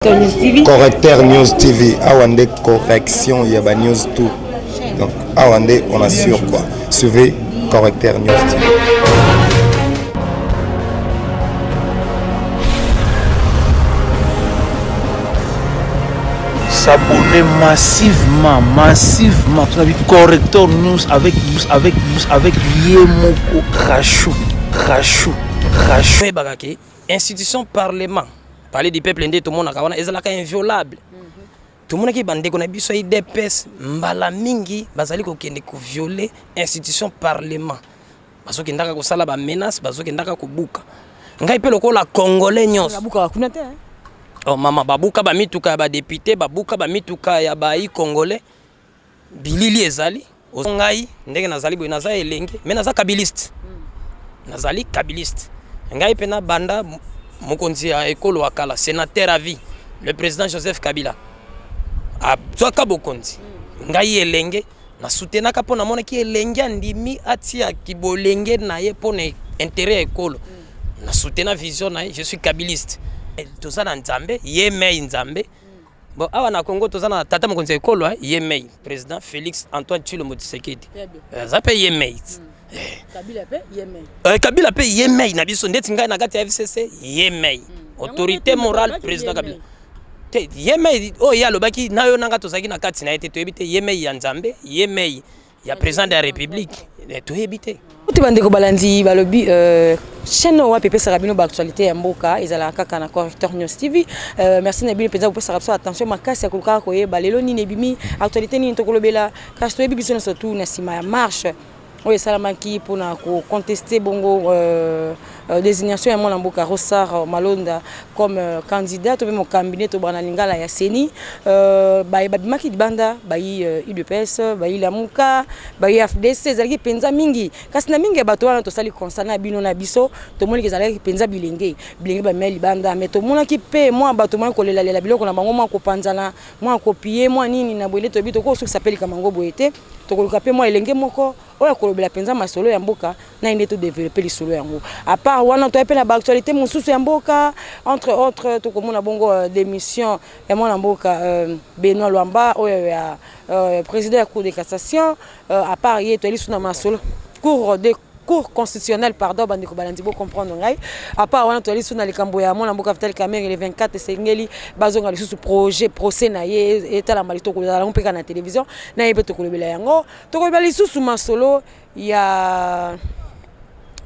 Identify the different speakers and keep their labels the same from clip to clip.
Speaker 1: Correcteur News TV, awa nde correction ya ba news tout. Donc awa nde on assure quoi. Suivez Correcteur News TV.
Speaker 2: S'abonner massivement, massivement. Tu as vu Corrector News avec avec avec Yemoko Rachou, Rachou, Rachou.
Speaker 3: Institution parlement palais du peuple nde tomonaka wana ezalaka inviolable. Tomonaki bandeko na biso ya UDPS mbala mingi bazali kokende kovioler institution parlement, bazokendaka kosala ba menace, bazokendaka kobuka. Ngai mpe lokola congolais nyonso
Speaker 4: babukaka kuna te.
Speaker 3: Oh mama, babuka bamituka ya badéputé, babuka bamituka ya bai congolais, bilili ezali. Ngai ndenge nazali boye, naza elenge mais naza kabiliste, nazali kabiliste. Ngai mpe nabanda mokonzi ya ekolo ya kala, sénateur à vie, le président Joseph Kabila azwaka bokonzi, ngai elenge nasoutenaka mpo namonaki elenge andimi atiaki bolenge na ye mpo na intérêt ya ekolo. Nasoutena vision na ye, je suis kabiliste. Toza na Nzambe ye mei Nzambe. Bon, awa na Congo toza na tata mokonzi ya ekolo ye mei, président Félix Antoine Tshilombo Tshisekedi, aza mpe ye mei.
Speaker 4: Kabila mpe ye mei.
Speaker 3: Kabila mpe ye mei na biso. Ndeti ngai na kati ya FCC, ye mei autorité morale président Kabila te. Ye mei oyo ye alobaki na yo nanga tozalaki na kati na ye te, toyebi te. Ye mei ya Nzambe, ye mei ya président de la République, toyebi te.
Speaker 4: Kuti bandeko balandi balobi chaîne oyo wapi epesaka bino baactualité ya mboka ezalaka kaka na Correcteur News TV. Merci na bino mpenza kopesaka biso attention makasi ya kolukaka koyeba lelo nini ebimi, actualité nini tokolobela. Kasi toyebi biso nyonso tu, na nsima ya marche oyo esalamaki mpona kocontester bongo désignation ya mwana mboka Ronsard Malonda comme candidat to mpe mokambi nde tobaka na lingala ya CENI, babimaki libanda, bayi UDPS, bayi Lamuka, bayi AFDC, ezalaki mpenza mingi. Kasi na mingi ya bato wana, tosali constat na bino na biso, tomoniki ezalaki mpenza bilenge, bilenge bamema libanda. Mais tomonaki mpe mwa bato mwa kolelalela biloko na bango, mwa kopanzana, mwa kopie, mwa nini na boye. Nde toyebi tokosukisa mpe likambo yango boye te, tokoluka mpe mwa elenge moko oyo akolobela mpenza masolo ya mboka na ye nde todévelopper lisolo yango. À part wana, toya mpe na baactualité mosusu ya mboka. Entre autres, tokomona bongo démission ya mwana mboka Benoît Lwamba oyo ya président ya Cour de cassation. À part ye, toyali su na masolo Cour constitutionnelle, pardon bandeko balandi, bocomprendre ngai. À part wana, toyali su na likambo ya mwana mboka Vital Kamerhe. Le 24 esengeli bazonga lisusu projet procès na ye etalama. Tokozala yango mpe kaka na télévision na ye mpe tokolobela yango. Tokolobela lisusu masolo ya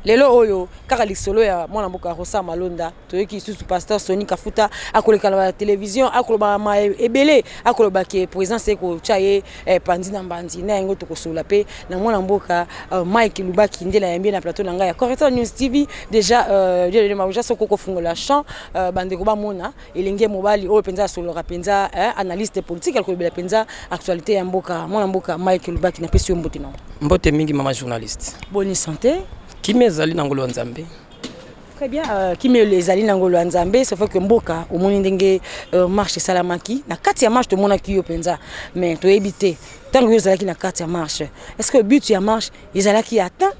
Speaker 4: lelo oyo, kaka lisolo ya mwana mboka Ronsard Malonda. Toyoki lisusu pasteur Soni Kafuta akoleka na batelevizio, akoloba ma ebele, akoloba ke présidence ekotya ye pandi na mbandi na yango. Tokosolola mpe na mwana mboka Mike Lubaki nde nayambi na plateau na ngai ya Correcteur News TV. Déjà mauja, soki okofungola champ, bandeko bamona elenge mobali oyo mpenza asololaka mpenza, analyste politique, akolobela mpenza actualité ya mboka. Mwana mboka Mike Lubaki, napesi yo mbote nango.
Speaker 3: Mbote mingi, mama journaliste.
Speaker 4: Boni santé?
Speaker 3: Kimia ezali na ngolo ya Nzambe.
Speaker 4: Très bien, kimia ezali na ngolo ya Nzambe. Sauf que mboka omoni ndenge marche esalamaki. Na kati ya marche tomonaki yo mpenza, mais toyebi te ntango yo ozalaki na kati ya marche, est ce que but ya marche ezalaki atteint?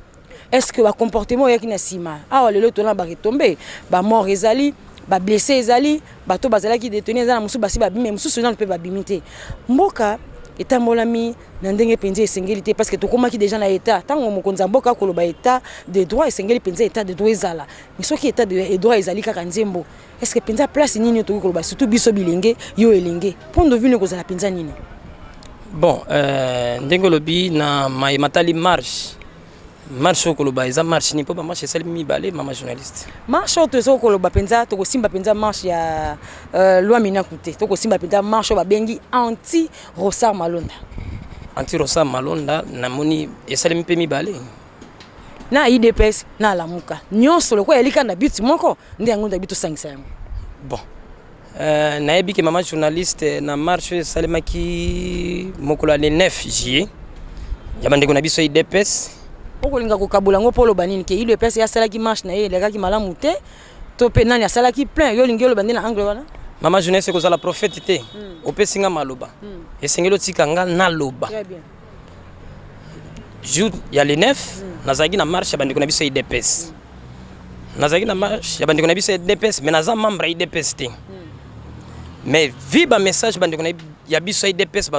Speaker 4: Est ce que bacomportement oyaki na nsima awa lelo tona baretombe, bamort ezali, bablessé ezali, bato bazalaki détenu eza na mosusu basi babimi, mosusu nano mpe babimi te? Mboka etambolami na ndenge mpenza esengeli te, parce que tokomaki déjà na état. Ntango mokonzi ya mboka akoloba état de droit, esengeli mpenza état de droit ezala. Mais soki état de droit ezali kaka nzembo, est ce que mpenza place nini oyo tokoki koloba, surtout biso bilenge, yo elenge, point de vue nini kozala mpenza nini?
Speaker 3: Bon, ndenge olobi na maye matali marche, marche oyo koloba eza marche nini? Mpo bamarche esali mibale, mama journaliste.
Speaker 4: Marche oyo tozoki koloba mpenza, tokosimba mpenza marche ya loi Minaku te, tokosimba mpenza marche oyo babengi anti Ronsard Malonda.
Speaker 3: Anti Ronsard Malonda, namoni esalemi mpe mibale.
Speaker 4: Na UDPS na Lamuka nyonso lokola elika na but moko, nde yango ndabi tosangisa yango.
Speaker 3: Bon, nayebi ke mama journaliste, na marche oyo esalemaki mokolo ya le 9 juillet ya bandeko na biso ya UDPS.
Speaker 4: Okolinga kokabola yango mpo oloba nini? Ke UDPS asalaki marche na ye elekaki malamu te, to mpe nani asalaki plein? Yo olingi oloba nde na angle wana?
Speaker 3: Mama journaliste, kozala prophète te. Opesi nga maloba, esengeli otika nga naloba.
Speaker 4: Très bien.
Speaker 3: Jour ya le 9, nazalaki na marche ya bandeko na biso ya UDPS. Nazalaki na marche ya bandeko na biso ya UDPS, mais naza membre ya UDPS te. Mais vu bamessage bandeko na ya biso ya UDPS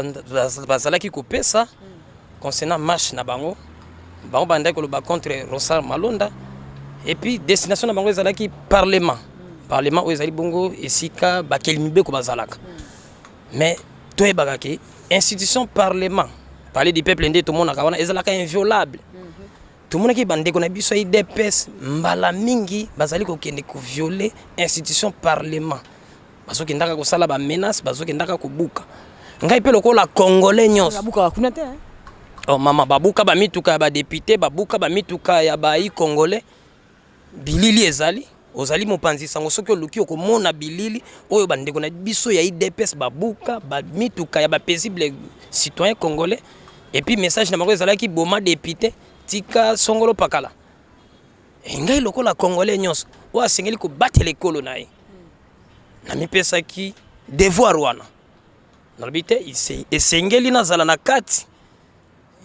Speaker 3: bazalaki kopesa concernant marche na bango, bango bandaki koloba contre Ronsard Malonda, et puis destination na bango ezalaki parlement. Parlement oyo ezali bongo esika bakeli mibeko bazalaka. Mais toyebaka ke institution parlement, palais du peuple nde tomonaka wana, ezalaka inviolable. Tomonaki bandeko na biso ya UDPS mbala mingi bazali kokende kovioler institution parlement, bazokendaka kosala bamenace, bazokendaka kobuka. Ngai mpe lokola Congolais nyonso
Speaker 4: Babukaka kuna te, hein?
Speaker 3: Oh mama, babuka bamituka ya badéputé, babuka bamituka ya bai Congolais. Bilili ezali, ozali mopanzi sango, soki oluki okomona bilili oyo bandeko na biso ya UDPS babuka bamituka ya bapaisible citoyen congolais. Et puis message na bango ezalaki: "Boma député, tika songolo pakala." E ngai lokola Congolais nyonso oyo asengeli kobatela ekolo na ye, namipesaki devoir wana. Nalobi te, esengeli nazala na kati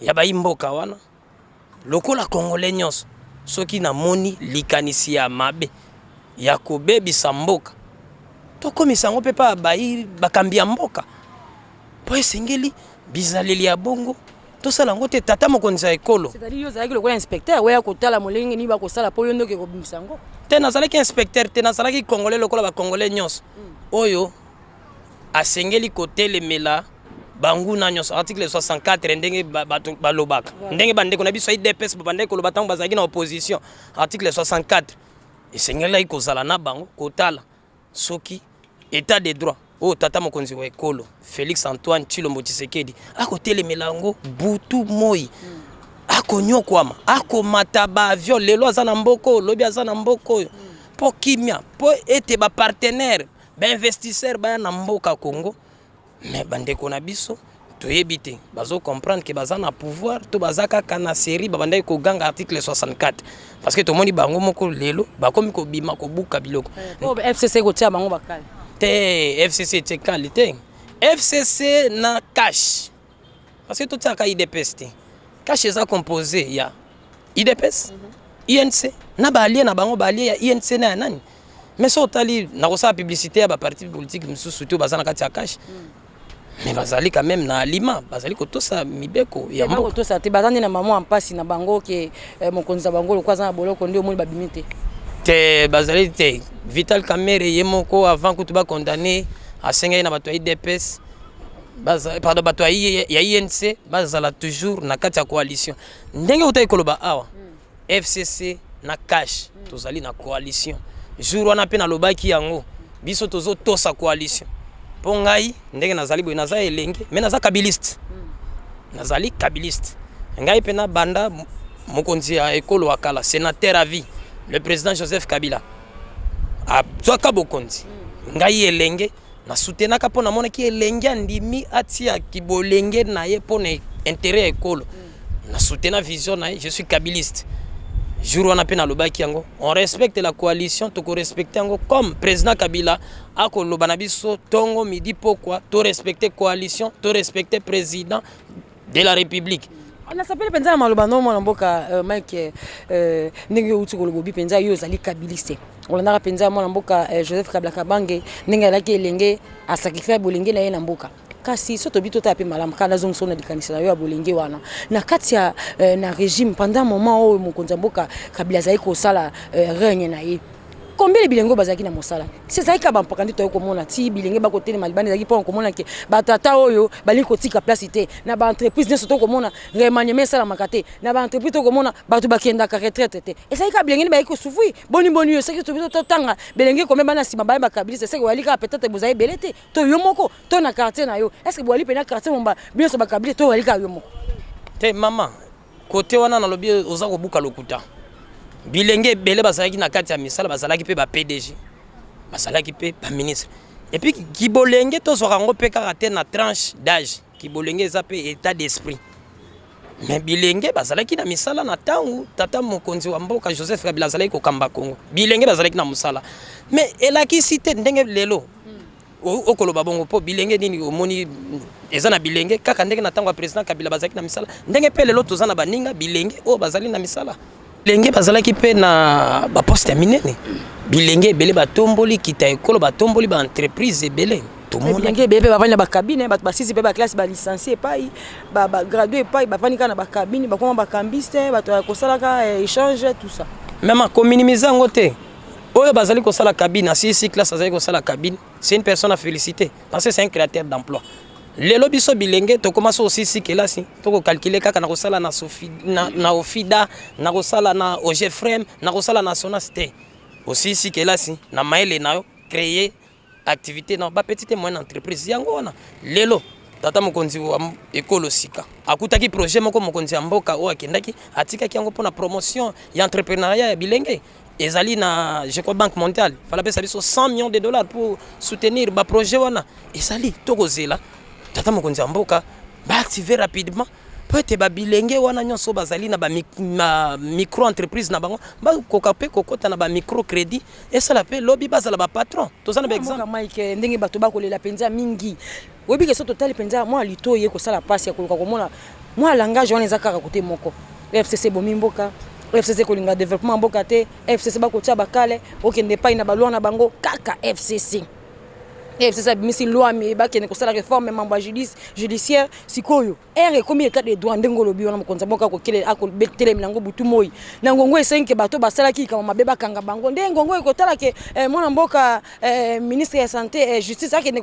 Speaker 3: ya bayi mboka wana lokola Congolais nyonso. Soki namoni likanisi ya mabe ya kobebisa mboka, tokomisa yango mpe pa bayi bakambi ya mboka, mpo esengeli bizaleli ya bongo tosala yango te. Tata mokonzi ya ekolo
Speaker 4: C'est-à-dire yo ozalaki lokola inspecteur oya kotala molenge nini bakosala mpo yo ndoki ekobimisa yango?
Speaker 3: Te, nazalaki inspecteur te. Nazalaki Congolais lokola Bacongolais nyonso oyo asengeli kotelemela banguna nyonso. Article 64, ndenge bato balobaka, ndenge bandeko na biso ya UDPS babandaki koloba ntango bazalaki na opposition, article 64 esengelaki kozala na bango, kotala soki état de droit oyo tata mokonzi wa ekolo Félix Antoine Tshilombo Tshisekedi akotelemela yango butu moi, akonyokwama, akomata baavion, lelo aza na mboka oyo, lobi aza na mboka oyo, mpo kimia, mpo ete bapartenaire, bainvestisseur baya na mboka Congo. Mais bandeko na biso, toyebi te bazocomprendre ke baza na pouvoir to baza kaka na série. Babandaki koganga article 64 parce que tomoni bango moko lelo bakomi kobima kobuka biloko.
Speaker 4: Po FCC kotia bango bakali.
Speaker 3: Te, FCC etie kali te. FCC na CACH, parce que totiaka UDPS te. CACH eza composé ya UDPS, UNC na baallié na bango, baallié ya UNC na ya nani. Mais so otali, nakosala publicité ya baparti politique mosusu te oyo baza na kati ya CACH, mais bazali quand même na alima, bazali kotosa mibeko ya mboka.
Speaker 4: Kotosa te, baza nde na mama ya mpasi na bango ke mokonzi na bango lokwa aza na boloko, nde omoni babimi te.
Speaker 3: Te, bazali te. Vital Kamerhe ye moko, avant kutu bacondamner, asengaki na bato ya UDPS, pardon, bato ya UNC bazala toujours na kati ya coalition. Ndenge otaki koloba awa, FCC na CACH tozali na coalition. Jour wana mpe nalobaki yango, biso tozotosa coalition, mpo ngai ndenge nazali boye, naza elenge mais naza kabiliste, nazali kabiliste. Ngai mpe nabanda mokonzi ya ekolo wa kala, sénateur à vie, le président Joseph Kabila, azwaka bokonzi, ngai elenge nasutenaka, mpo namonaki elenge andimi atiaki bolenge na ye mpo na intérêt ya ekolo. Nasutena vision na ye, je suis kabiliste. Jour wana mpe nalobaki yango: on respecte la coalition, tokorespecte yango comme président Kabila akoloba na biso ntongo, midi, pokwa, torespecte coalition, torespecte président de la République.
Speaker 4: Nasapeli mpenza na maloba no, mwana mboka Mike. Ndenge outi koloba, obi mpenza yo ozali kabiliste, olandaka mpenza mwana mboka Joseph Kabila Kabange ndenge azalaki elenge, asacrifier bolenge na ye na mboka. Kasi so tobi totala mpe malamu, kaka nazongisa na likanisi na yo ya bolenge wana na kati ya na régime, pendant moment oyo mokonzi ya mboka Kabila azali kosala règne na ye, combien de bilenge oyo bazalaki na mosala? Si ezalaki kaka bampaka nde toyei komona ti bilenge bakotelema libanda, ezalaki mpona komona ke batata oyo balingi kotika place te. Na baentreprise nyonso tokomona remaniement esalamaka te, na baentreprise tokomona bato bakendaka retraite te. Ezalaki kaka bilenge nde bayaki kosouffrir. Boni boni yo, soki tobi totanga bilenge combien bana nsima baye bakabiliste, seke oyali kaka peut-être bozali ebele te, to yo moko to na quartier na yo, est ce que boyali mpe na quartier momba nyonso bakabiliste, to oyali kaka yo moko?
Speaker 3: Te mama, kote wana nalobi oza kobuka lokuta. Bilenge ebele bazalaki na kati ya misala, bazalaki mpe ba PDG, bazalaki mpe baministre. Et puis kibolenge tozwaka yango mpe kaka te na tranche d'âge. Kibolenge eza mpe état d'esprit. Mais bilenge bazalaki na misala na ntango tata mokonzi wa mboka Joseph Kabila azalaki kokamba Congo. Bilenge bazalaki na mosala, mais elakisi te ndenge lelo okoloba bongo. Mpo bilenge nini omoni eza na bilenge kaka ndenge na ntango ya président Kabila bazalaki na misala, ndenge mpe lelo toza na baninga bilenge oyo bazali na misala. Bilenge bazalaki mpe na baposte ya minene. Bilenge ebele batomboli kita ekolo, batomboli baentreprise ebele.
Speaker 4: Bilenge ebele mpe bavandi na bacabine, bato basisi mpe baclasse, balicencie epai, bagradue epai, bavandi kaka na bacabine, bakoma bacambiste, bato ya kosalaka échange, tout ça.
Speaker 3: Mama, kominimize yango te. Oyo bazali kosala cabine, asilisi classe, azali kosala cabine, c'est une personne à féliciter parce que c'est un créateur d'emploi. Lelo biso bilenge tokóma so osilisi kelasi, tokocalcule kaka na kosala na, Sofi, na Ofida, na kosala na Ogefrem, na kosala na Sonas te. Osilisi kelasi na mayele na yo, créer activité na bapetite moyenne entreprise. Yango wana lelo tata mokonzi wa ekolo sika akutaki projet moko, mokonzi ya mboka oyo akendaki atikaki yango mpona promotion ya entrepreneuriat ya bilenge. Ezali na, je crois, Banque mondiale fala apesa biso 100 millions de dollars pour soutenir baprojet wana. Ezali tokozela tata mokonzi ya mboka baactive rapidement po ete babilenge wana nyonso bazali na bamicro entreprise na bango bakoka mpe kokɔta na bamicro crédit, esala mpe lobi bazala bapatron. Toza na baexemple.
Speaker 4: Mike, ndenge bato bakolela mpenza mingi, oyebi ke so totali mpenza mwa lito ye kosala mpasi ya koluka komona mwa langage wana eza kaka kote moko: FCC ebomi mboka, FCC kolinga développement mboka te, FCC bakotia bakale, okende epai na baloi na bango kaka FCC. FCC abimisi loi, me bakende kosala réforme mambo ya judiciaire. Sikoyo ere ekomi état de droit, ndenge olobi wana, mokonzi ya mboka akotelemela yango butu moi na ngongo. Esengi ke bato basalaki likambo mabe bakanga bango. Nde ngongo ekotala ke mwana mboka ministre ya santé, justice akende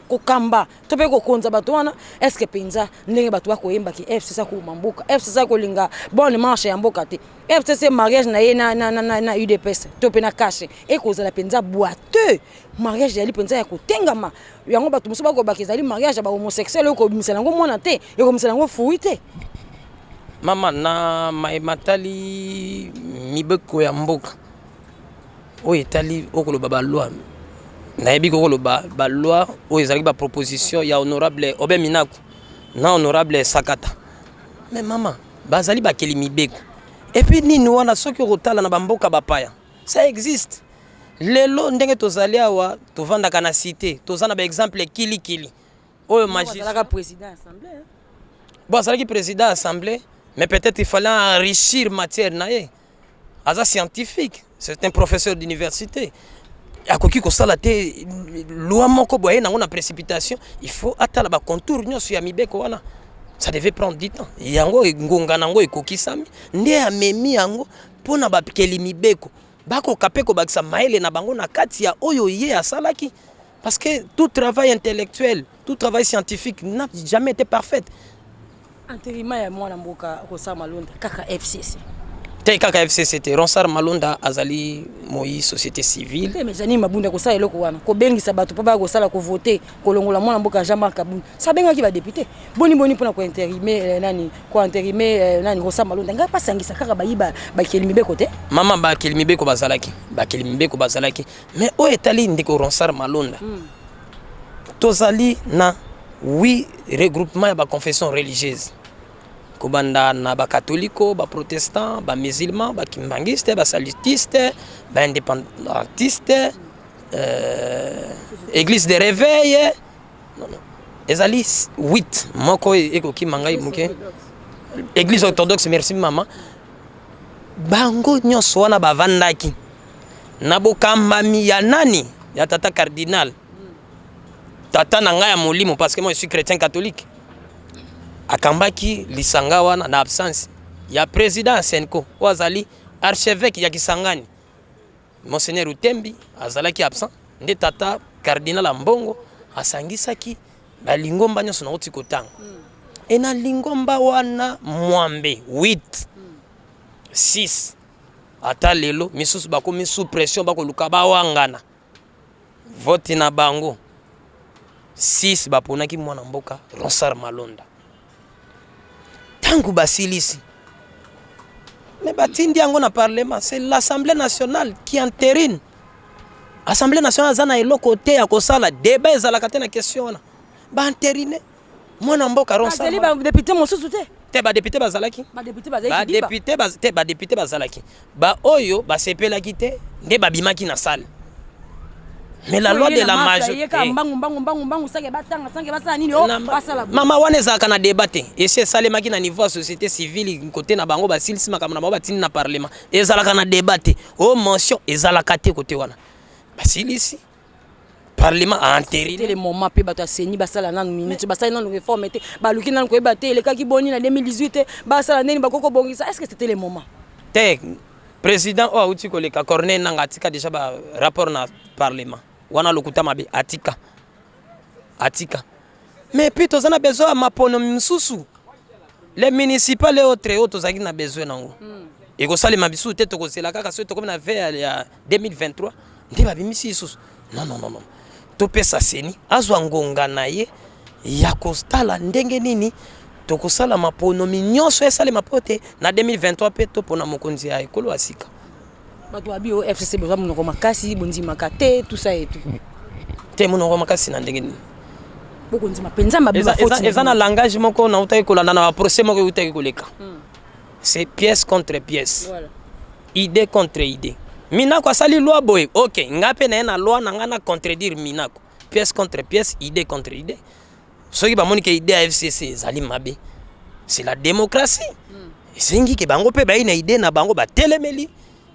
Speaker 4: kokamba to mpe kokonza bato wana. Est ce que mpenza ndenge bato bakoyembaki FCC akoboma mboka, FCC akolinga bonne marche ya mboka te, FCC mariage na ye na UDPS to mpe na CACH ekozala mpenza boiteux, mariage ezali mpenza ya kotengama, yango bato mosusu bakobaka ezali mariage ya bahomosexuel, oyo ekobimisela yango mwana te, ekobimisela yango fruit te?
Speaker 3: Mama, na matali mibeko ya mboka oyo etali okoloba baloi, nayebi kokoloba baloi oyo ezalaki baproposition ya honorable Aubin Minaku na honorable Sakata. Mais mama, bazali bakeli mibeko. Et puis nini wana, soki okotala na bamboka bapaya, ça existe. Lelo ndenge tozali awa, tovandaka na cité, toza na baexemple kilikili oyo
Speaker 4: azalaka président assemblée.
Speaker 3: Bon, azalaki président assemblée, mais peut-être il fallait enrichir matière na ye. Aza scientifique, c'est un professeur d'université, akoki kosala te loi moko boye nango na précipitation. Il faut atala bacontour nyonso ya mibeko wana, ça devait prendre du temps. Yango ngonga nango ekokisami nde amemi yango mpona bakeli mibeko bakoka mpe kobakisa mayele na bango na kati ya oyo ye asalaki, parce que tout travail intellectuel, tout travail scientifique n'a jamais été parfait.
Speaker 4: Entérinement ya mwana mboka Ronsard Malonda, kaka FCC?
Speaker 3: Te, kaka FCC te. Ronsard Malonda azali moi société civile.
Speaker 4: Te, mais Jeanine Mabunda kosala eloko wana, kobengisa bato mpo baya kosala kovote kolongola mwana mboka Jean-Marc Kabund, sabengaki badéputé boni boni mpona kointerime nani, kointerime nani, Ronsard Malonda. Ngai pasangisa kaka bayi bakeli mibeko te.
Speaker 3: Mama, bakeli mibeko bazalaki, bakeli mibeko bazalaki, mais oyo etali ndeko Ronsard Malonda, tozali na huit regroupement ya baconfession religieuse, kobanda na bakatoliko, baprotestant, bamusulman, bakimbangiste, basalutiste, baindépendantiste, église de réveil. Non, non. Ezali 8, moko ekokima ngai moke, église orthodoxe. Merci mama. Bango nyonso wana bavandaki na bokambami ya nani? Ya tata cardinal, tata na ngai ya molimo, parce que moi je suis chrétien catholique. Akambaki lisanga wana na absence ya président ya CENCO oyo azali archevêque ya Kisangani, monseigneur Utembi azalaki absent. Nde tata cardinal Ambongo asangisaki balingomba nyonso nauti kotanga. E na lingomba wana mwambe, 8, 6, ata lelo misusu bakomi sous pression, bakoluka bawangana vote na bango. 6 baponaki mwana mboka Ronsard Malonda. Ntango basilisi, me batindi yango na parlement. C'est l'Assemblée nationale qui entérine. Assemblée nationale aza na eloko te ya kosala, débat ezalaka te na question wana. Baentérine mwana mboka
Speaker 4: Ronsard. Badéputé mosusu te?
Speaker 3: Te, badéputé bazalaki.
Speaker 4: Badéputé bazalaki.
Speaker 3: Badéputé te, badéputé bazalaki. Baoyo basepelaki te nde babimaki na salle. Mais la loi de la majorité
Speaker 4: mbangu mbangu mbangu mbangu, sange batanga, sange basala nini o basala.
Speaker 3: Mama, wana ezalaka na débat te. Esi esalemaki na niveau ya société civile kote na bango, basilisi makambo na bango, batindi na parlement. Ezalaka na débat te, o mention ezalaka te kote wana. Basilisi. Parlement a entériné.
Speaker 4: C'était le moment mpe bato ya CENI basala nanu minute, basali nanu réforme te, baluki nanu koyeba te elekaki boni na 2018 te, basala ndeni bakoki kobongisa. Est ce que c'était le moment?
Speaker 3: Te, président oyo auti koleka, Corneille Nanga, atika déjà barapport na parlement wana. Lokuta mabe, atika, atika. Mais puis toza na besoin ya mapono misusu, les municipal et autres, oyo tozalaki na besoin nango ekosalema bisusu te. Tokozela kaka soki tokomi na veille ya 2023 nde babimisi lisusu? Non, non, non, non. Topesa CENI azwa ngonga na ye ya kotala ndenge nini tokosala maponomi nyonso esalema, mpo te na 2023 mpe topona mokonzi ya ekolo ya sika.
Speaker 4: Bato babi o FCC boza monoko makasi, bondimaka te, tout ça et tout.
Speaker 3: Te, monoko makasi na ndenge nini?
Speaker 4: Bokondima mpenza mabe.
Speaker 3: Eza na langage moko nautaki kolanda na baprocès moko eutaki koleka. C'est pièce contre pièce, idée contre idée. Minaku asali loi boye, ok, nga mpe na ye na loi na nga na contredire Minaku. Pièce contre pièce, idée contre idée. Soki bamoni ke idée ya FCC ezali mabe, c'est la démocratie. Esengi ke bango mpe bayi na idée na bango, batelemeli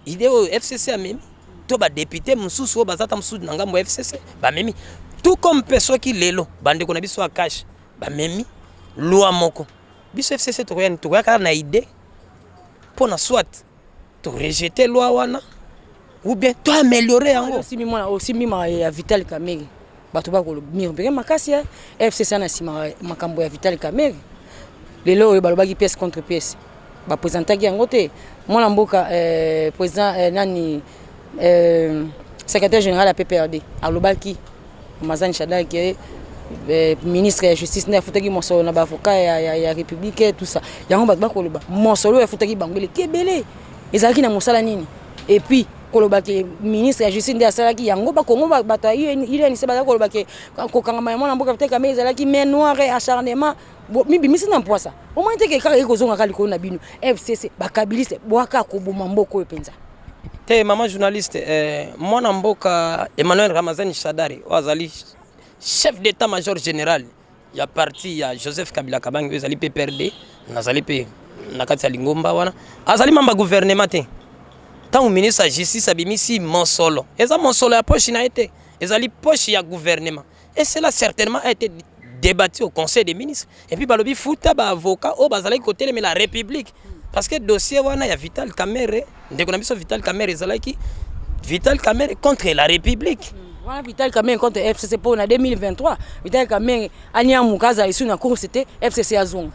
Speaker 3: idée oyo FCC amemi, to badéputé mosusu oyo baza ta mosusu na ngambo ya FCC bamemi. Tout comme mpe soki lelo bandeko na biso ya CACH bamemi loi moko, biso FCC tokoya, tokoya kaka na idée mpo na soit torejeter loi wana ou bien toaméliorer yango.
Speaker 4: Osimbi mwana, osimbi ya Vital Kamerhe. Bato bakolobmire mpeke makasi ya FCC na nsima makambo ya Vital Kamerhe. Lelo oyo balobaki pièce contre pièce, baprésentaki yango te. Mwana mboka président nani, secrétaire général ya PPRD alobaki, Ramazani Shadary, ministre ya justice nde afutaki mosolo na baavocat ya république, tout ça. Yango bato bakoloba mosolo oyo afutaki bango eleki ebele, ezalaki na mosala nini? Et puis koloba ke ministre ya justice nde asalaki yango, bakongo bato ya UNC bazali koloba ke kokangama ya mwana mboka peut-être ezalaki main noire, acharnement. Mibimisi na mpwasa omoni teke kaka ekozongaka likolo na bino FCC bakabiliste bwaka koboma mboka oyo mpenza.
Speaker 3: Te, mama journaliste, mwana mboka Emmanuel Ramazani Shadary oyo azali chef d'état major général ya parti ya Joseph Kabila Kabange oyo ezali PPRD, nazali mpe na kati ya lingomba wana, azali membre ya gouvernement te. Ntango ministre ya justice abimisi mosolo, eza mosolo ya poche na ye te, ezali poche ya gouvernement. Et cela certainement a été débattu au conseil des ministres. Et puis balobi futa baavocat oyo bazalaki kotelemela république, parce que dossier wana ya Vital Kamerhe, ndeko na biso Vital Kamerhe, ezalaki Vital Kamerhe contre la république.
Speaker 4: Wana Vital Kamerhe contre FCC, mpo na 2023 Vital Kamerhe aniamuka, azala esu na course te, FCC azonga.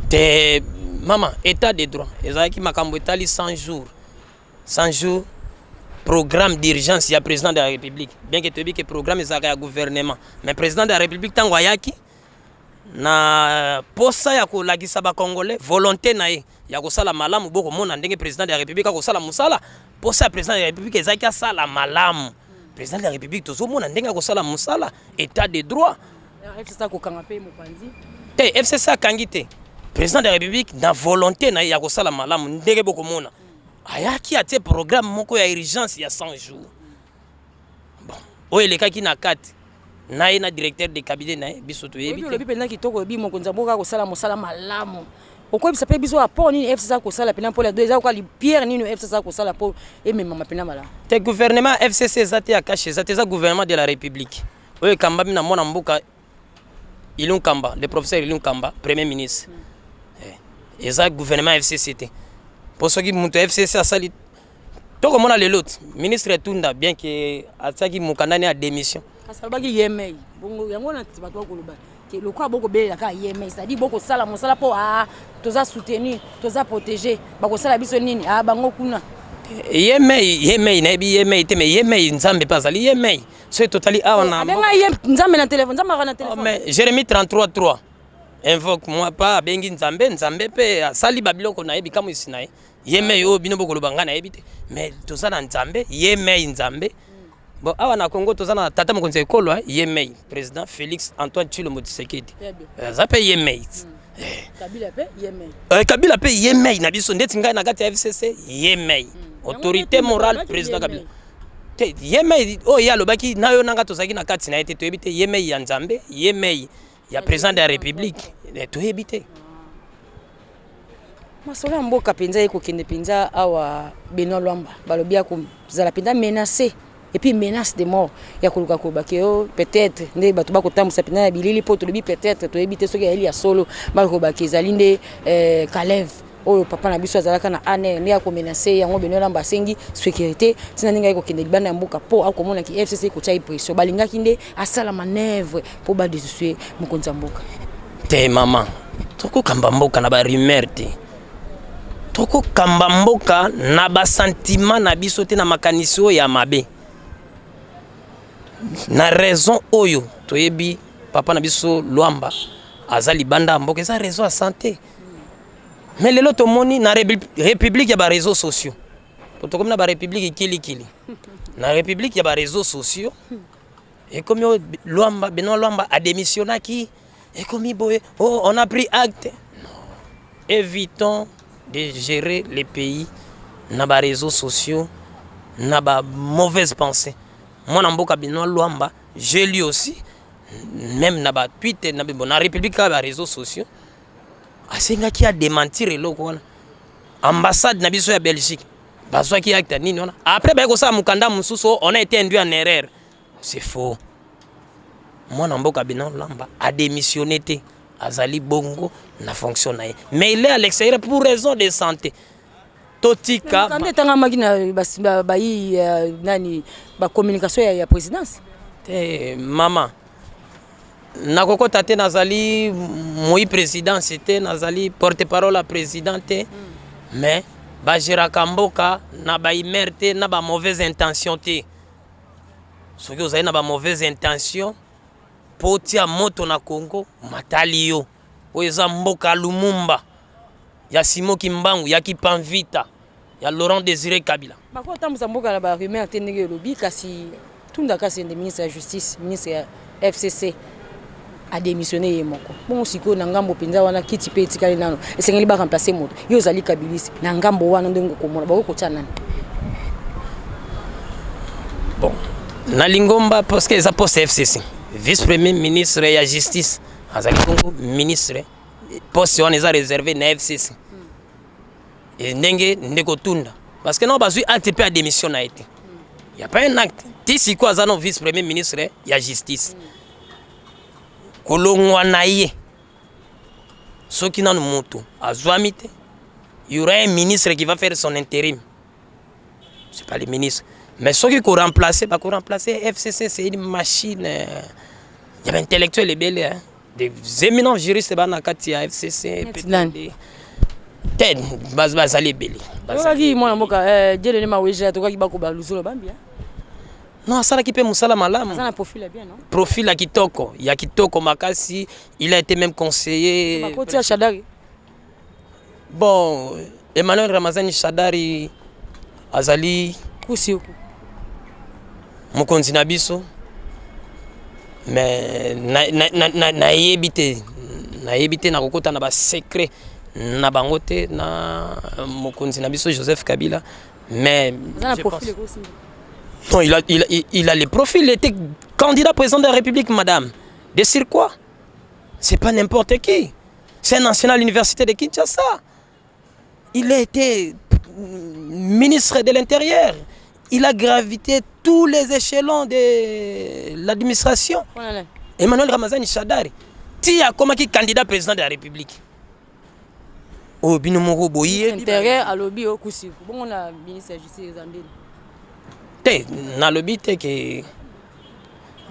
Speaker 3: Te, mama, état de droit ezalaki makambo etali 100 jours, 100 jours programme d'urgence ya président de la république. Bien que toyebi ke programme ezalaka ya gouvernement, mais président de la république ntango ayaki na posa ya kolakisa bacongolais volonté na ye ya kosala malamu, bokomona ndenge président de la république akosala mosala. Posa ya président de la république ezalaki asala malamu. Président de la république, tozomona ndenge akosala mosala, état de droit.
Speaker 4: FCC akokanga mpe mopanzi.
Speaker 3: Te, FCC akangi te. Président de la république na volonté na ye ya kosala malamu, ndenge bokomona ayaki atie programme moko ya urgence ya 100 jours. Bon, oyo elekaki na kati na ye na directeur de cabinet na ye, biso toyebi
Speaker 4: te. Olobi mpenza kitoko, oyebi mokonzi ya mboka kosala mosala malamu. Okoyebisa mpe biso apport nini FCC akosala mpena mpo eza koka pierre nini FCC akosala mpo ememama mpena malamu?
Speaker 3: Te, gouvernement FCC eza te, ya CACH eza te, eza gouvernement de la république oyo ekambami na mwana mboka Ilunkamba, le professeur Ilunkamba, premier ministre. Eza gouvernement FCC te, mpo soki moto ya FCC asali, tokomona lelo ti ministre Etunda, bien ke atiaki mokanda ne ya démission.
Speaker 4: Kasi alobaki ye mei bongo, yango wana bato bakoloba ke lokola bokobelela kaka ye mei, c'est-à-dire bokosala mosala mpo a toza soutenu, toza protégé, bakosala biso nini? A bango kuna.
Speaker 3: Ye mei, ye mei, nayebi ye mei te, mais ye mei nzambe mpe azali ye mei. Soki totali awa na
Speaker 4: abenga ye nzambe na telefone, nzambe aka na telefone.
Speaker 3: Mais Jérémie 33 3, invoque moi pas, abengi nzambe, nzambe mpe asali babiloko na ye, bikamwisi na ye. Ye mei oyo bino bokoloba, ngai nayebi te, mais toza na nzambe ye mei nzambe. Bon, awa na Congo toza na tata mokonzi ya ekolo, ye mei président Félix Antoine Tshilombo Tshisekedi, aza mpe ye mei.
Speaker 4: Kabila mpe ye mei.
Speaker 3: Kabila mpe ye mei na biso, ndeti ngai na kati ya FCC, ye mei autorité morale président Kabila te. Ye mei oyo ye alobaki na yo nanga, tozalaki na kati na ye te, toyebi te. Ye mei ya nzambe, ye mei ya président de la république, toyebi te.
Speaker 4: Masolo ya mboka mpenza ekokende mpenza awa. Benoit Lwamba balobi akozala mpenza menacé. Et puis menace de mort ya koluka koloba ke o peut-être nde bato bakotambwisa mpenza na bilili, mpo tolobi peut-être, toyebi te soki ayeli ya solo. Bakoloba ke ezali nde Kalev oyo papa na biso azalaka na ANR nde akomenacer yango. Benoît Lwamba asengi sécurité ntina ndenge ayi kokende libanda ya mboka, mpo akomonaki FCC kotia ye pression, balingaki nde asala manœuvre mpo badestituer mokonzi ya mboka.
Speaker 3: Te mama, tokokamba mboka na barumeur te, tokokamba mboka na basentiment na biso te, na makanisi oyo ya mabe. Na raison oyo toyebi, papa na biso Lwamba aza libanda ya mboka, eza raison ya santé. Mais lelo tomoni na république ya baréseaux sociaux, po tokomi na barépublique kilikili, na république ya baréseaux sociaux ekomi oyo Lwamba, Benoît Lwamba adémissionnaki, ekomi boye, oh, on a pris acte. Non, évitons de gérer les pays na baréseaux sociaux, na bamauvaise pensée. Mwana mboka Benoît Lwamba, j'ai lu aussi même na batwitter na, bon, na république kaka baréseaux sociaux, asengaki adémentir eloko wana. Ambassade na biso ya Belgique bazwaki acte nini wana, après baye kosala mokanda mosusu, on a été induit en erreur. C'est faux. Mwana mboka Benoît Lwamba adémissionné te, azali bongo na fonction na ye, mais il est à l'extérieur pour raison de santé. Totika.
Speaker 4: Mokanda etangamaki na bayi nani, bacommunication ya présidence.
Speaker 3: Te mama, nakokota te, nazali moi présidence te, nazali porte parole ya président te. Mais bagéraka mboka na bahumeur te, na bamauvaise intention te. Soki ozali na bamauvaise intention mpo otia moto na Congo, matali yo. Oyo eza mboka ya Lumumba, ya Simon Kimbangu, ya Kimpa Vita, ya Laurent Désiré Kabila.
Speaker 4: Bakotambusa mboka na barumeur te ndenge elobi, kasi Tunda kasi nde ministre ya Justice, ministre ya FCC, adémissionné ye moko. Bongo sikoyo na ngambo mpenza wana, kiti mpe etikali nano, esengeli baremplacer moto. Yo ozali kabiliste, na ngambo wana ndenge okomona, bakoki kotia nani?
Speaker 3: Bon, na lingomba, parce que eza poste FCC, vice premier ministre ya Justice azali bongo ministre, poste wana eza réservé na FCC. E ndenge ndeko Tunda, parce que nao bazwi acte mpe ya démission na ye te, y a pas un acte ti sikoyo, aza no vice premier ministre ya Justice. Kolongwa na ye, soki nanu moto azwami te, y aura un ministre qui va faire son intérim, c'est pas le ministre. Mais soki koremplacer, bakoremplacer. FCC, c'est une machine ya baintellectuel ebele, hein. Des éminents juristes bana kati ya FCC.
Speaker 4: Nani?
Speaker 3: Te, bazali ebele.
Speaker 4: Tokaki mwana mboka Dieudonné Maweja, tokaki bakoba Luzolo Bambi.
Speaker 3: Non, asalaki mpe mosala malamu.
Speaker 4: Aza na profil ya bien, non?
Speaker 3: Profil ya kitoko, ya kitoko makasi. Il a été même conseiller.
Speaker 4: Bakoti ya Shadari.
Speaker 3: Bon, Emmanuel Ramazani Shadari azali
Speaker 4: kusi oku
Speaker 3: mokonzi na biso, mais nayebi te, nayebi te, nakokota na basecret na bango te na mokonzi na biso Joseph Kabila. Mais
Speaker 4: aza na profil ekosimba.
Speaker 3: Non, il a les profils. Il était candidat président de la République, madame. De sur quoi? C'est pas n'importe qui. C'est un ancien à l'université de Kinshasa. Il a été ministre de l'Intérieur. Il a gravité tous les échelons de l'administration.
Speaker 4: Voilà.
Speaker 3: Emmanuel Ramazani Shadari. Ti akomaki candidat président de la République. Oh, bino moko boye.
Speaker 4: Intérieur alobi okusi bongo na ministre ya Justice eza ndeni?
Speaker 3: Te, nalobi te ke,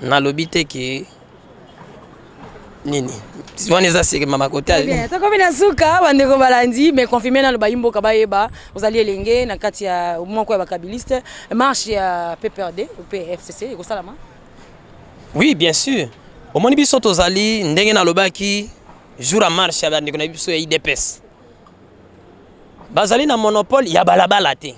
Speaker 3: nalobi te ke nini wana eza seke mama kote.
Speaker 4: Bien, tokomi na suka, bandeko balandi, mais confirme nano, bayi mboka bayeba, ozali elenge na kati ya moko ya bakabiliste. Marche ya PPRD mpe FCC ekosalama?
Speaker 3: Oui, bien sûr. Omoni, biso tozali ndenge nalobaki jour ya marche ya bandeko na biso ya UDPS, bazali na monopole ya balabala te.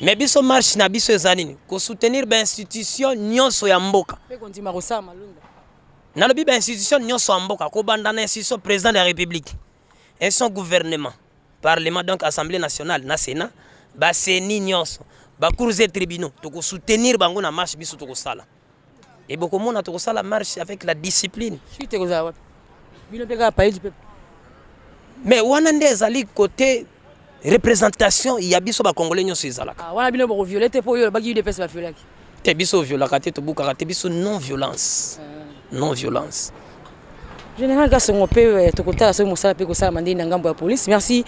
Speaker 3: Mais biso, marche na biso eza nini? Kosoutenir bainstitution nyonso ya mboka.
Speaker 4: Mpe kondima kosala malunda.
Speaker 3: Nalobi bainstitution nyonso ya mboka, kobanda na institution président de la République, institution gouvernement, parlement, donc Assemblée nationale na Sénat, baCENI nyonso, bacours et tribunaux. Tokosoutenir bango na marche biso tokosala. E bokomona tokosala marche avec la discipline.
Speaker 4: Suite ekozala wapi? Bino mpe kaka Palais du Peuple?
Speaker 3: Mais wana nde ezali côté. Représentation ya biso bacongolais nyonso ezalaka.
Speaker 4: Ah, wana bino bokoviole te, mpo oyo olobaki UDPS baviolaki.
Speaker 3: Te, biso oviolaka te, tobukaka te, biso non violence, non violence.
Speaker 4: Général Kasongo mpe tokotala soki mosala mpe kosalama ndenge na ngambo ya police. Merci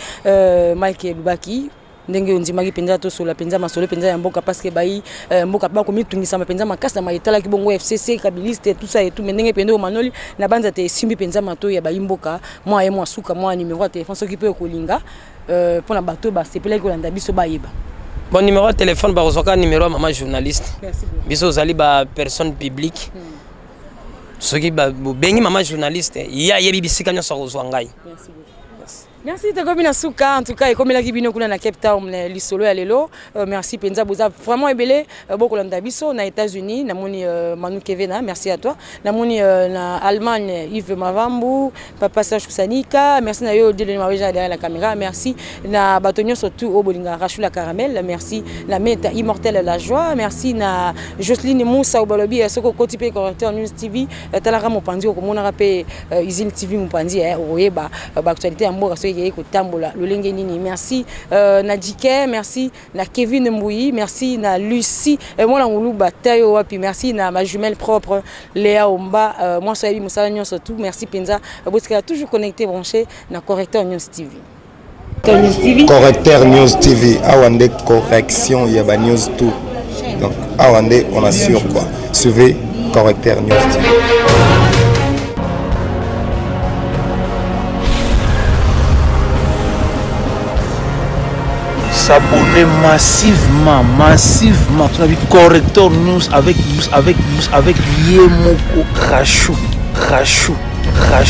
Speaker 4: Mike Lubaki, ndenge ondimaki mpenza tosola mpenza masolo mpenza ya mboka, parce que bayi mboka mpe bakomitungisama mpenza makasi na mayetalaki bongo FCC, kabiliste, tout ça et tout. Mais ndenge mpenza omanoli na banza te, esimbi mpenza matoi ya bayi mboka. Mwa ye mwa suka, mwa numéro ya téléphone soki mpe okolinga mpona bato oyo basepelaki kolanda biso bayeba.
Speaker 3: Bon, numéro ya téléphone, bakozwaka numéro ya mama journaliste.
Speaker 4: Merci beaucoup.
Speaker 3: Biso ozali bapersonne publique. Soki bobengi mama journaliste, ye ayebi bisika nyonso akozwa ngai.
Speaker 4: Merci beaucoup. Merci, tokomi na suka. En tout cas, ekomelaki bino kuna na Cape Town na lisolo ya lelo. Merci mpenza, boza vraiment ebele bokolanda biso na États-Unis. Namoni Manu Kevena, merci à toi. Namoni na Allemagne Yves Mavambu, papa Serge Kusanika, merci na yo Dieudonné Maweja derrière la caméra. Merci na bato nyonso tout oyo bolingaka Rachou la Caramel. Merci na Meta Immortel la Joie. Merci na Jocelyne Moussa oyo balobi soki okoti mpe Correcteur News TV, talaka mopanzi, okomonaka mpe Usine TV mopanzi, okoyeba baactualité ya mboka soki ekei kotambola lolenge nini. Merci na Jike, merci na Kevin Mbouyi, merci na Lucie mwana nguluba tayo wapi, merci na ma jumelle propre Léa Omba, mwasi oyebi mosala nyonso tout. Merci mpenza, botikala toujours connecté, branché na Correcteur News TV.
Speaker 1: News TV. Correcteur News TV, awa nde correction ya ba news tout. Donc awa nde on assure quoi. Suivez Correcteur News TV.
Speaker 2: S'abonner massivement, massivement. Corrector News avec ye moko Rachou, Rachou, Rachou.